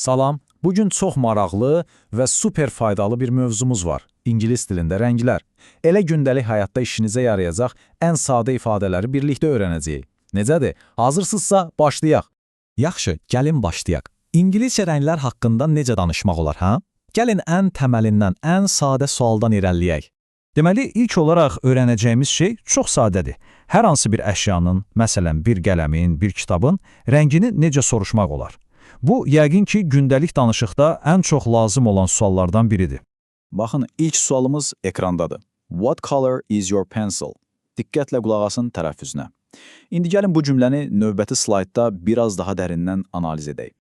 Salam. Bugün çox maraqlı və super faydalı bir mövzumuz var. İngilis dilində rənglər. Elə gündəlik həyatda işinizə yarayacaq ən sadə ifadələri birlikdə öyrənəcəyik. Necədir? Hazırsınızsa başlayaq. Yaxşı, gəlin başlayaq. İngiliscə rənglər haqqında necə danışmaq olar, hə? Gəlin ən təməlindən, ən sadə sualdan irəliləyək. Deməli, ilk olaraq öyrənəcəyimiz şey çox sadədir. Hər hansı bir əşyanın, məsələn, bir qələmin, bir kitabın rəngini necə soruşmaq olar? Bu, yəqin ki, gündəlik danışıqda ən çox lazım olan suallardan biridir. Baxın, ilk sualımız ekrandadır. What color is your pencil? Diqqətlə qulaq asın tələffüzünə. İndi gəlin bu cümləni növbəti slaytda biraz daha dərindən analiz edək.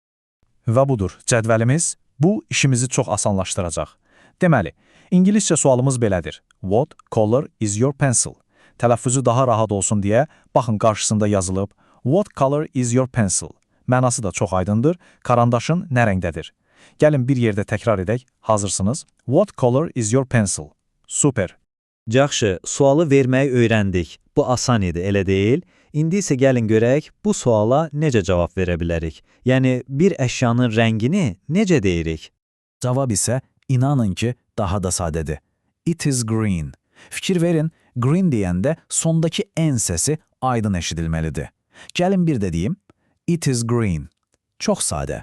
Və budur cədvəlimiz. Bu işimizi çox asanlaşdıracaq. Deməli, ingiliscə sualımız belədir. What color is your pencil? Tələffüzü daha rahat olsun deyə, baxın, qarşısında yazılıb "What color is your pencil?" Mənası da çox aydındır. Karandaşın nə rəngdədir? Gəlin bir yerdə təkrar edək. Hazırsınız? What color is your pencil? Super. Yaxşı, sualı verməyi öyrəndik. Bu asan idi, elə deyil? İndi isə gəlin görək, bu suala necə cavab verə bilərik? Yəni, bir əşyanın rəngini necə deyirik? Cavab isə inanın ki, daha da sadədir. It is green. Fikir verin, green deyəndə sondakı N səsi aydın eşidilməlidir. Gəlin bir də deyim. It is green. Çox sadə.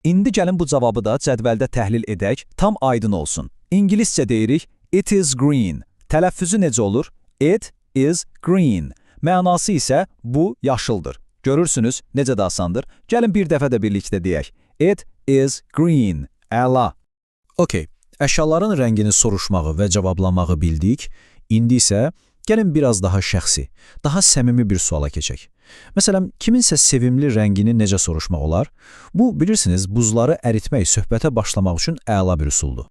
İndi gəlin bu cavabı da cədvəldə təhlil edək, tam aydın olsun. İngiliscə deyirik, "It is green." Tələffüzü necə olur? It is green. Mənası isə bu yaşıldır. Görürsünüz, necə də asandır. Gəlin bir dəfə də birlikdə deyək. It is green. Əla. Okay, əşyaların rəngini soruşmağı və cavablamağı bildik. İndi isə gəlin biraz daha şəxsi, daha səmimi bir suala keçək. Məsələn, kiminsə sevimli rəngini necə soruşmaq olar? Bu, bilirsiniz, buzları əritmək, söhbətə başlamaq üçün əla bir üsuldur.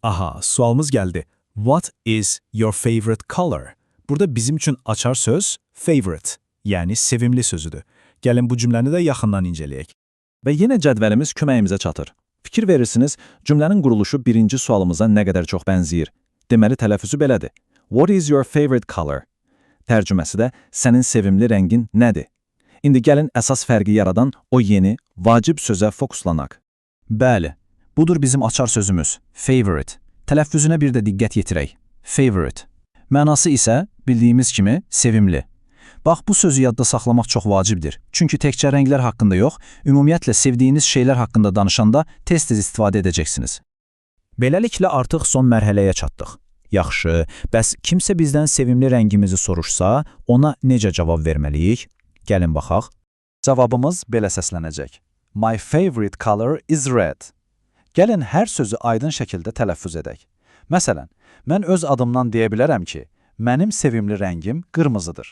Aha, sualımız gəldi. What is your favorite color? Burada bizim üçün açar söz favorite, yəni sevimli sözüdür. Gəlin bu cümləni də yaxından incələyək. Və yenə cədvəlimiz köməyimizə çatır. Fikir verirsiniz, cümlənin quruluşu birinci sualımıza nə qədər çox bənzəyir. Deməli, tələffüzü belədir. What is your favorite color? Tərcüməsi də sənin sevimli rəngin nədir? İndi gəlin əsas fərqi yaradan o yeni, vacib sözə fokuslanaq. Bəli, budur bizim açar sözümüz, favorite. Tələffüzünə bir də diqqət yetirək. Favorite. Mənası isə bildiyimiz kimi sevimli. Bax, bu sözü yadda saxlamaq çox vacibdir. Çünki təkcə rənglər haqqında yox, ümumiyyətlə sevdiyiniz şeylər haqqında danışanda tez-tez istifadə edəcəksiniz. Beləliklə artıq son mərhələyə çatdıq. Yaxşı, bəs kimsə bizdən sevimli rəngimizi soruşsa, ona necə cavab verməliyik? Gəlin baxaq. Cavabımız belə səslənəcək. My favorite color is red. Gəlin hər sözü aydın şəkildə tələffüz edək. Məsələn, mən öz adımdan deyə bilərəm ki, mənim sevimli rəngim qırmızıdır.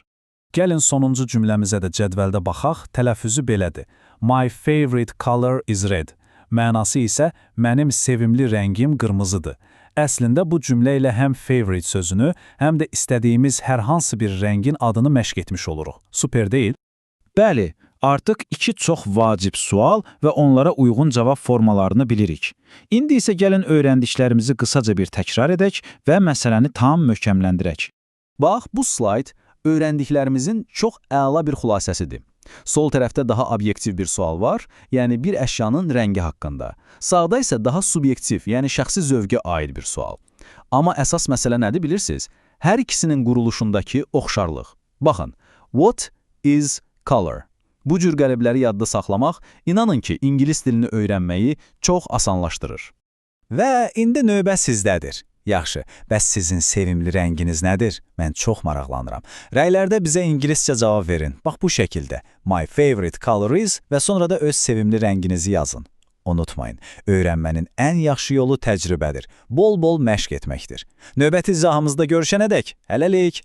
Gəlin sonuncu cümləmizə də cədvəldə baxaq, tələffüzü belədir. My favorite color is red. Mənası isə mənim sevimli rəngim qırmızıdır. Əslində bu cümlə ilə həm favorite sözünü, həm də istədiyimiz hər hansı bir rəngin adını məşq etmiş oluruq. Super deyil? Bəli, artıq iki çox vacib sual və onlara uyğun cavab formalarını bilirik. İndi isə gəlin öyrəndiklərimizi qısaca bir təkrar edək və məsələni tam möhkəmləndirək. Bax, bu slayd öyrəndiklərimizin çox əla bir xülasəsidir. Sol tərəfdə daha obyektiv bir sual var, yəni bir əşyanın rəngi haqqında. Sağda isə daha subyektiv, yəni şəxsi zövqə aid bir sual. Amma əsas məsələ nədir, bilirsiniz? Hər ikisinin quruluşundakı oxşarlıq. Baxın, what is color? Bu cür qəlibləri yadda saxlamaq, inanın ki, ingilis dilini öyrənməyi çox asanlaşdırır. Və indi növbə sizdədir. Yaxşı, bəs sizin sevimli rənginiz nədir? Mən çox maraqlanıram. Rəylərdə bizə ingiliscə cavab verin. Bax bu şəkildə. My favorite color is və sonra da öz sevimli rənginizi yazın. Unutmayın, öyrənmənin ən yaxşı yolu təcrübədir. Bol-bol məşq etməkdir. Növbəti izahımızda görüşənədək hələlik.